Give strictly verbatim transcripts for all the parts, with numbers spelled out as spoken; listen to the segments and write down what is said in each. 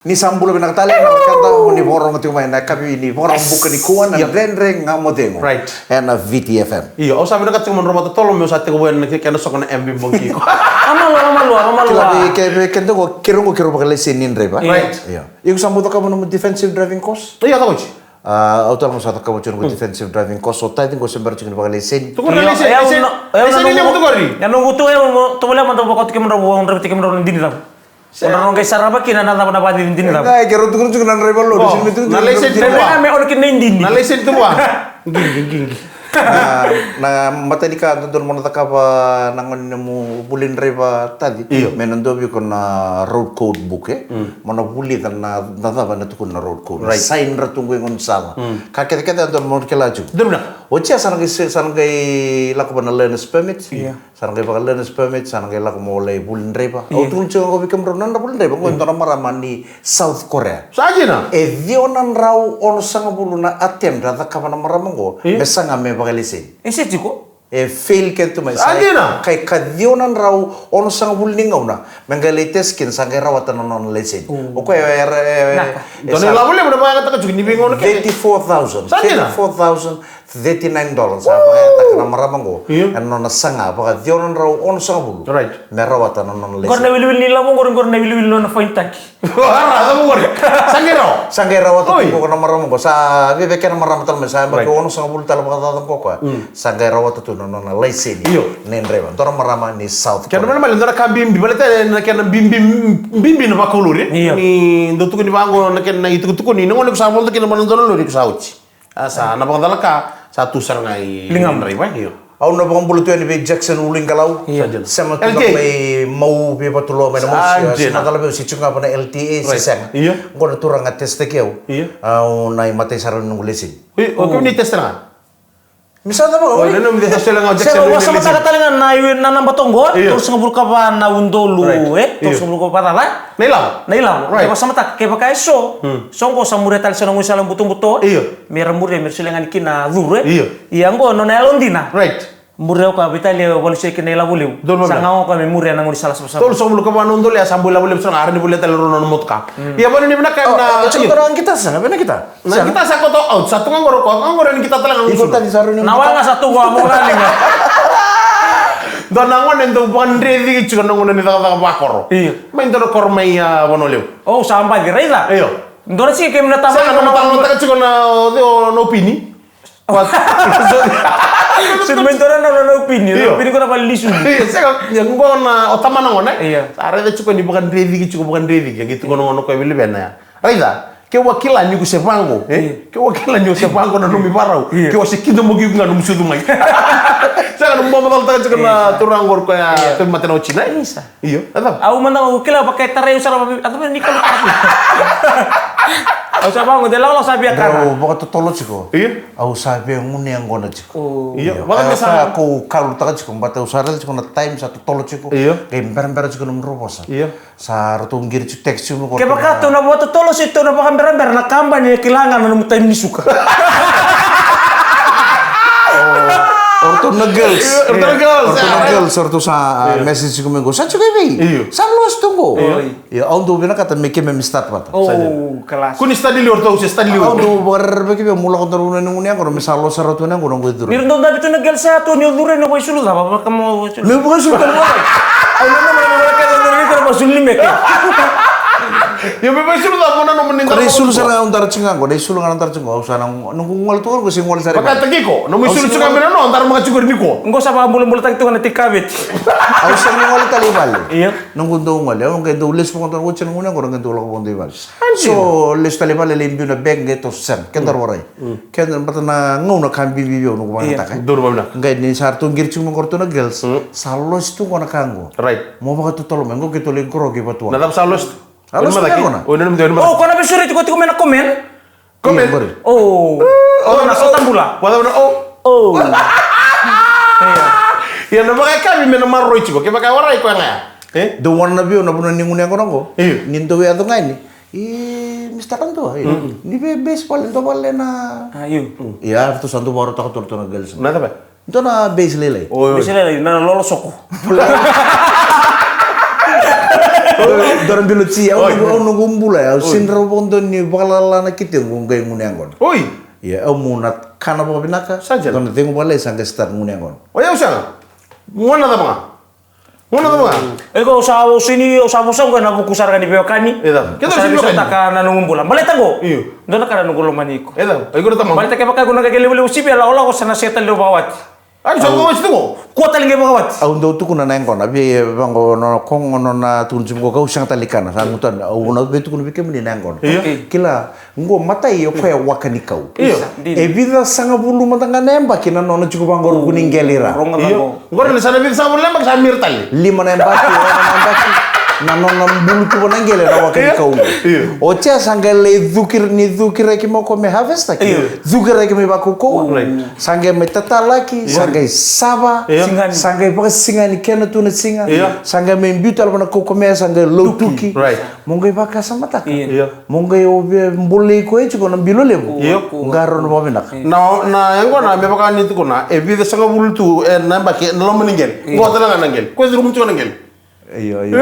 Ni sa bula vinaka tale na wekada, o ni vakarorogo tiko mai na yakavi ni Vakaraubuka nikua na Dredre Ga Mo Cegu. Right. Ena V T F M. Io, au sa vinakata tiko mo drau vakatotolo me au sa tekivu ena kena soko na M V bogi iko. Amalua, amalua, amalua. Kila vei, ke, vei keda qo, keirau qo, keirau vakalaiseni ni draiva. Right. Io. Iko sa bau cakava nomu defensive driving course? Io, cakava oti. A, au tale ga sa cakava oti noqu defensive driving course, o tacaqu se bera tiko ni vakalaiseni. Tukuna na laiseni, laiseni, laiseni levu tukuri. Ia noqu tu, e, tovolea mada vakauta kemudrau, draiva tiko kemudrau na dini cava. Mo drau qai sarava kina na cava na vakadinadina cava. Qai keirau tukuna tiko na draiva lori, sega ni tukuna tiko na laiseni. Draiva me ono kina na idini. Na laiseni tu vua. Qiqi, qiqi. Na, na matai ni ka dodonu mo na cakava na gauna ni nomu vuli draiva taci. Io. Me na dua vei iko na road code book, e? Mm. Mo na vulica na, na cava na tukuna na road code. Right. Sign ra tu qo e gaunisala. Mm. Ka kecekece dodonu mo na kila tiko. Donu na. Oti ya sa na qai se-, sa na qai lako va na learner's permit. Io. Sa na qai vaka learner's permit, sa na qai lako mo lai vuli draiva. Io. Au tukuna tiko qo vei kemudrau na nodra vuli draiva. Qo e dua na marama ni South Korea. Sa dina? E ciwa na drau onosagavulu na attempt a cakava na marama qo. Io. Me saga me vakalaiseni. E se tiko? E fail kece tu mai. Sa dina? Sa qai ka ciwa na drau onosagavulu ni gauna. Me qai lai test kina, sa qai rawata na nona laiseni. O koya e, e, e, dua na ilavo levu na vakayagataka tiko ni veigauna kece. Thirty-four thousand. Sa dina? Thirty-four thousand. Thirty-nine dollars, a vakayagataka na marama qo. Io. Ena nona saga, vakaciwa na drau onosagavulu. Right. Me rawata na nona laiseni. Qori na wiliwili ni lavo qori, qori na wiliwili ni nona fainitaki. Ara, cava qori? Sa qai rawa. Sa qai rawata tu qo na marama qo. Sa veve kena marama tale mai, sa yabaki onosagavulu tale vakacaca qo koya. Mm. Sa qai rawata tu na nona laiseni. Io. Ni draiva. Dua na marama ni South Korea. Kena marama, dua na ka bibi, baleta na kena bibi, bibi na vakauluri. Io. Ni dau tukuni vaqo na kena itukutuku ni, na gauna ko sa volta kina mai na dua na lori ko sa oti. A sa, na vakacalaka, sa tu sara ga i ligamu. Draiva, io. Au na vakabula tu yani vei Jackson Uluiqalau. Io. Sema tu ga mai Mau vei Vatuloa mai na Mausia. Sema tale vei au se tu ga va na L T A, se sega. Io. Qo na turaga testaki au. Io. Au na imatai sara ni noqu leseni. Io, o kemuni testa ga? Mi sa cava, oi? Oi, na nomu testa sega ga o Jackson. Sega, au vakasamataka tale ga na, na naba toqo, io. Tolusagavulu ka va na udolu, e? Io. Tolusagavulu ka va, e? Na ilavo? Na ilavo. Right. Kevaka sa mataka, kevaka e so. Hmm. So qo sa muria tale so na gaunisala butobuto. Io. Me ra muria, me ra solia ga ni kina curu, e? Io. Ia qo nona yalodina. Right. Muria o koya, veitalia, valusia kina ilavo levu. Donu. Sa ga o koya me muria na gaunisala savasava. Tolusagavulu ka va na udolu, ia sa bau ilavo levu sara ga, a rawa ni volia tale rua na nona motoka. Hmm. Ia vani ni vinaka na. O, o, io. Sa qito na qita, sa qito na qita. Na qita sa koto out, sa tu ga qori o koya, ga qori ni qita tale ga. Iko tani sa rui ni na qita. Waqa sa tu ga mo ga liga. Dua na gone dau vakadreti tiko na gauna ni cakacaka vakoro. Io. Mai dua na koro mai, a, Vanua Levu. O, sa baci, raica. Io. Dua na siga kemuni na tama. Sa na mataka tiko na, o, o, na upini. Sega mai dua na, na, na upini. Io. Na upini ko na vale ni sucu. Io, sega, ia, qo na, o tama na gone. Io. Sa raica tiko ni vakadreti tiko, vakadreti. Qai tu qo na gone ko e vilivena ya. Raica, keu a kila ni ko se vaqo, e? Io. Keu a kila ni ko se vaqo na nomu ivarau. Io. Keu a se kidamaki iko ga nomu sucu mai. Sega, nomu vakamacalataka tiko na turaga qori koya tauvimate na watina. Isa. Io, a cava? Au mada au kila vaka e tarai au sara vaka, a cava ni kalo. Au sa vaqo, de lalo sa via kana. Au vakatotolo tiko. Io. Au sa via gunu yaqona tiko. O. Io, io. Vaka me sa ko kalutaka tiko, but au sa raica tiko na time sa totolo tiko. Io. Qai berabera tiko nomudrau vosa. Io. Sa ratou qiri tiko text tiko mai qo. Kevaka tou na vakatotolo se tou na vakaberabera na kabani e kila ga na nomu time ni suka. O ratou na girls. O ratou na girls, o ratou na girls, o ratou sa, a, message tiko mai qo. Sa tiko e vei? Io. Sa lost tu qo. Io. Io, au dau vinakata me keimami start vata. O, kalasi. Ko ni study liu o ratou se study liu. Au dau vakarerevaki vei au, meu lako dua na gunu yaqona, me sa lost sara tu na yaqona qo e curu. Ni ra dau dabe tu na girls, sa tu ni o curu ena vakaisulu cava, vaka mo vakaisulu. Meu vakaisulu tale ga. Au nanuma na vakaisulu ni meke. Io, me vakaisulu cava, mo nanuma ni dara. Ko na isulu sara ga au dara tiko ga qo, na isulu ga na dara tiko ga, au sa na, noqu gole tu qo, se gole sara. Vakataki iko, nomu isulu tiko ga me na no, dara maka tiko ni ko. Qo sa vakabulabulataki tu ga na tikaveti. Au sa na gole tale i vale. Io. Noqu dau gole, au qai dau lesu vakadua na wati na gunu yaqona, qai dau lako vakadua i vale. So, lesu tale i vale, lai biu na bag, qai toso sara. Kedaru warai. Mm. Keda, baleta na gauna ka bibi vei au noqu vakayagataka. Io. Donu vakavinaka. Qai ni sa ratou qiri tiko mai qo ratou na girls. Mm. Sa lost tu qo na ka qo. Right. Mo vakatotolo mai qo keitou lai qoroki vatuwaqa. Na cava sa lost? A lost tu qo na. O, na, na, na. O, ko na veisureti tiko mai na comment. Comment. Io, qori. O. O, na, na sotabula. Vacava na o? O. Ia. Ia na vakayakavi me na maroroi tiko. Kevaka e warai koya ga ya. E? Dou wana na vei au na vanua ni gunu yaqona qo. Io. Ni dou yaco ga yani. E, Mister Radua, e. Mm. Ni vei base vale, dou vale na. A, io. Mm. Ia, ratou sa dau vakarautaka tu ratou na girls. Na cava? Dua na base lailai. O, io. Base lailai, na lolo soko. Dora bilo tsi, au noqu bula, au sega ni rawa vakadua ni vakalala na kete qo qai gunu yaqona. Oi. Ia, au meu na kana vakavinaka. Sa dina. Dua na cegu vakalai sa qai start gunu yaqona. Oi, au sega. Gona cava ga. Gona cava ga. E ko sa, au sini, au sa vosa qo ena vuku sara ga ni veiwekani. Eda. Keda sa veiwekani. Taka na noqu bula. Baleta qo. Io. Dua na ka na noqu lomani iko. Eda. Iko na tamaqu. Baleta kevaka iko na qai levulevu sivi, e lakolako sa na sega tale ni vakawati. Ai, sa vakawati tu qo. Kua tale qai vakawati. Au dau tukuna na yaqona, vei vaqo nona kogo, nona tukuna tiko qo kau sega tale ni kana. Sa guta, au na veitukuna vei kemuni na yaqona. Io. Kila, qo matai o koya waka ni kau. Io. E vica sagavulu mada ga na yabaki na nona tiko vaqo ruku ni qele ira. Rogoca qo. Qori ni sa na vica sagavulu na yabaki sa mira tale. Lima na yabaki, ono na yabaki. Na nona bulutuva na qele na waka ni kau qo. Io. Oti ya sa qai lai cuki, ni cukiraki mai o koya me harvest-taki. Io. Cukiraki mai vakaukauwa. Right. Sa qai mai tatalaki, sa qai sava, sa qai vakasigani kena tu na siga, sa qai mai biu tale vua na kaukamea, sa qai lautuki. Right. Mo qai vakasamataka. Io. Mo qai o via bolei koya tiko na bilo levu. Io. Qarauna vakavinaka. Na, na yaqona me vaka ni tukuna, e vica sagavulu tu, e, na yabaki, na loma ni qele. Io. Qo tale ga na qele. Koya e curuma tiko na qele. Io, io.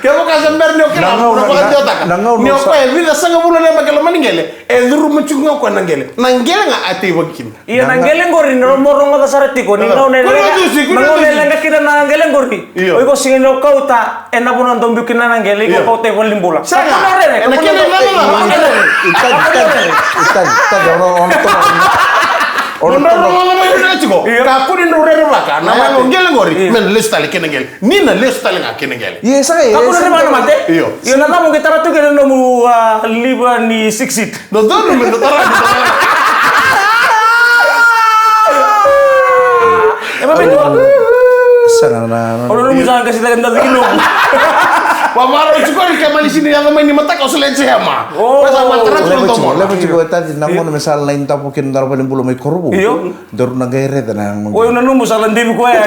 Kevaka sa bera ni o kila, na gauna, na vakadewataka. Na gauna ni o koya e vica sagavulu na yabaki loma ni qele, e curuma tiko ga o koya na qele. Na qele ga a teivaki kina. Ia na qele qori, na mo rogoca sara tiko, ni gauna e leqa, na gauna e leqa kina na qele qori. Io. O iko sega ni o kauta, ena vanua dau biu kina na qele, iko kauta i valenibula. Sega. Kakua ni o rere, kakua ni o rere. Itadi, itadi, itadi, itadi, ono, ono, ono. Nodra rogoca mai na tiko. Io. Kakua ni drau rerevaka na yago qele qori. Io. Me na lesu tale kei na qele. Ni na lesu tale ga kei na qele. Io, sa, io, kakua ni rerevaka na mate. Io. Io, na cava qai tara tu kei na nomu, a, liva ni six seat. Dodonu me na tara. E ma me tu. Sega na, na, na. Ono nomu sa qasi tale na tiki nomu. Wa maro tiko ni ke mali sini ya mai ni mataka o sele se hema. Oh. Wa sa matara tiko. Levu tiko, levu tiko, e tadi na gauna me sa lai dapu kina dara valenibula mai Korovou. Io. Daru na qai raica na yago. Oi, na nomu sa la divi koya.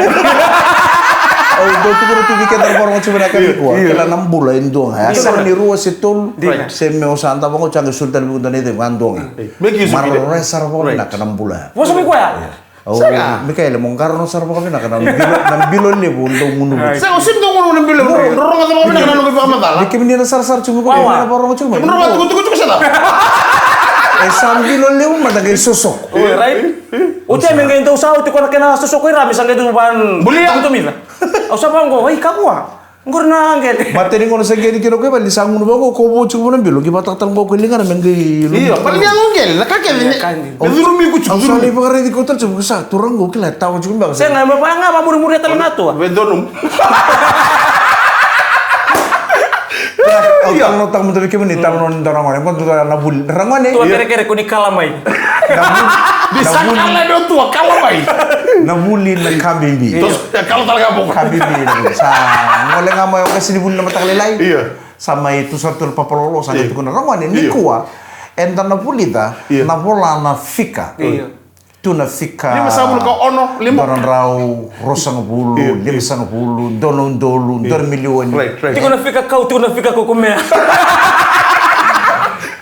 Au dau tukuna tu vei keda na varogo tiko na ka nikua. Io. Kila na bula e dua ga. Io. Sa ni rua se tolu. Dina. Se me o sa dau vago tiko ga sulu tale vei dua na icegu ga dua ga. Make use of it. Maroroya sara vakavinaka na bula. Vosa vei koya. Io. Au, Mikaele, mo qarauna sara vakavinaka na bilo, na bilo levu dau gunu. Right. Sega, o sega ni dau gunu na bilo levu. Rorogo vakavinaka na noqu vakamacala. Ni kemuni na sarasara tiko vei koya, na varogo tiko mai. Kemuni na tukutuku tiko sara. E sa bilo levu mada qai sosoko. Oi, right? Oti ya me qai dau sa oti koya na kena sosoko i ra me sa qai dau van. Bulia. Tukutuku mai ra. Au sa vaqo, ei, kakua. Qori na qele. Mate ni gauna sa qele kina o koya i vale, ni sa gunu vaqo, ko vo tiko vua na bilo, qai vakatakataka qo ko ligana me qai. Io, vale ni yago qele, na ka kece ni. Ka ni. Me curumi iko tiko. Au sa lai vakaraici koya tale tiko, sa turaga qo kila e tawa tiko beka. Sega, me vaka ga vamurimuri tale na tua. Vei donu. Au talanoataka mada vei kemuni, talanoa ni dua na gone, qo dua na vuli. Ragone. Tua kerekere ko ni kala mai. Na vuli. Ni sa kala ni o tua, kala mai. Na vuli na ka bibi. Io. Tos, e kala tale ga voko. Ka bibi na vuli. Sa gole ga mai o qasenivuli na mataka lailai. Io. Sa mai tu sara tu na papalolo, sa qai tukuna, ragone, nikua eda na vulica na vola na fika. Io. Tu na fika. Limasagavulu ka ono, lima. Dua na drau, ruasagavulu, limasagavulu, dua na udolu, dua na milioni. Right, right. Tiko na fika kau, tiko na fika kaukamea.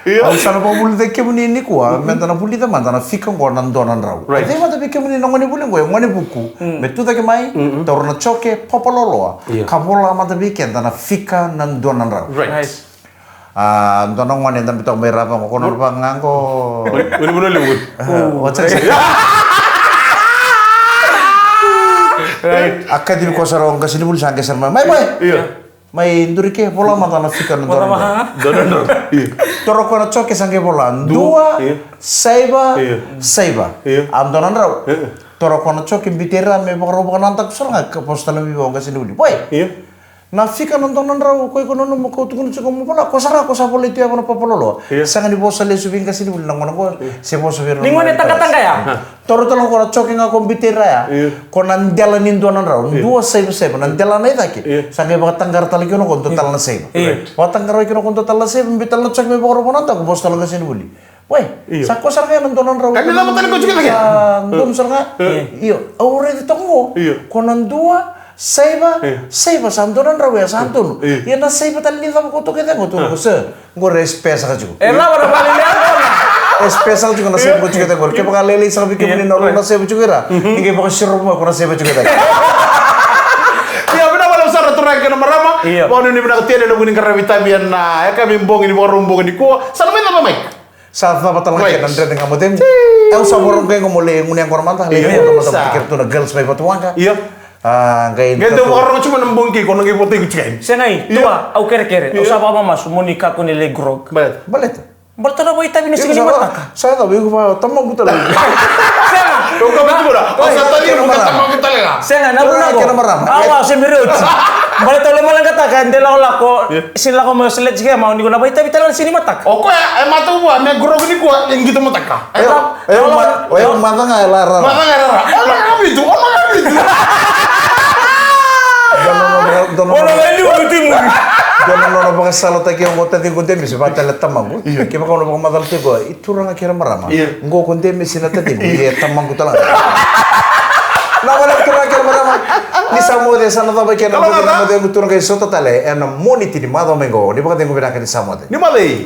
Io. Au sa na vakavulica kemuni nikua, meda na vulica mada na fika qo na dua na drau. Right. Cei mada vei kemuni na gone vuli qo, e gone vuku. Mm. Me tucake mai, mm-mm, taura na joke, papaloloa. Io. Ka vola mada vei keda na fika na dua na drau. Right. Right. A, dua na gone da biuta mai Rava qo, ko na vaka ga qo. Vuli, vuli, vuli, vuli. A, o cei? Right. A kacivi koya sara o qasenivuli sa qai sara mai. Mai, mai. Io. Mai duri ke, vola mada na fika na dua na drau. Dua na drau. Io. Toro koya na joke sa qai vola. Dua, dua, io, saiva, io, saiva. Io. A dua na drau. Io. Toro koya na joke, biuti ira me vakarau vakanadaku sara ga, ka vosa tale mai vei au o qasenivuli. Boy. Io. Na fika na dua na drau, ko iko nanuma ko tukuna tiko mo vola, ko sara ko sa volai tu ya vua na papalolo. Io. Sega ni vosa lesu vei qasenivuli na gone qo, io, se vosa vei ira na gone tagataga ya. Toro tale ko na joke ga ko biuti ira ya. Io. Ko na dela ni dua na drau. Io. Dua saiva saiva, na dela na i cake. Io. Sa qai vakataqara tale kina ko dua tale na saiva. Io. Vakataqara kina ko dua tale na saiva, biu tale na joke me vakarau vakanadaku, vosa tale o qasenivuli. Wai, io, sa ko sara ga ya na dua na drau. Ka ni lako tale ko tiko cake. Sa donu sara ga. Io. Io, au raici toka qo. Io. Ko na dua, saiva, io, saiva, sa dua na drau ya, sa donu. Io. Ia na saiva tale ni cava ko toka cake qo, toka qo, sir. Qori e spare saka tiko. E rawa na vale ni yaqona. E spare saka tiko na saiva ko tiko cake qori. Kevaka lailai saka vei kemuni na rua na saiva tiko i ra. Mhm. Ni qai vakasiro mai ko na saiva tiko cake. Ia, vinaka vakalevu sara, turaga. Kena marama. Io. Vakanuinui vinaka tiko ena vuku ni qaravi itavi ena yakavi bogi ni Vakaraubuka nikua. Sa na mai cava, Mike? Sa cava tale ga. Right. Kena Dredre Ga Mo Cegu. Au sa vakarogo qo mo lai gunu yaqona mada, lai gunu yaqona mada. Io. Kei ratou na girls mai Vatuwaqa. Io. A, qai dau vakarogo tiko mai na bogi, ko na qai votai iko tiko. Sega, i tua, au kerekere. Au sa vakamamasu mo ni kakua ni lai grog. Baleta. Baleta na vakaitavi ni siga ni mataka. Sa cava, iko vakatamaqu tale ga. Sega. Au ka vituka, au sa tavi iko vakatamaqu tale ga. Sega, na vuna qo. Kena marama. Awa, se bera oti. Baleta au lai maleqataka, de lakolako, sega ni lako mai o Sledge Hammer, o ni ko na vakaitavi tale ga ni siga ni mataka. O koya, e matau vua, me grog nikua, e qito mataka. E, e, ma-, e, macaga e la rara. Macaga e rara. Ono ka vitu, ono ka vitu. Dua na nona, dua na nona, dua na nona vakasalataki au qo, taciqu Demisi, vakatale tamaqu. Io. Kevaka au na vakamacalataki koya, i turaga kei na marama. Io. Qo ko Demisi na taciqu, ia tamaqu tale ga. Na vale turaga kei na marama. Ni sa moce, sa na cava kei na moce, na moce, qo turaga, i sota tale ena Moniti ni macawa mai qo. Ni vakacegu vinaka, ni sa moce. Ni moce.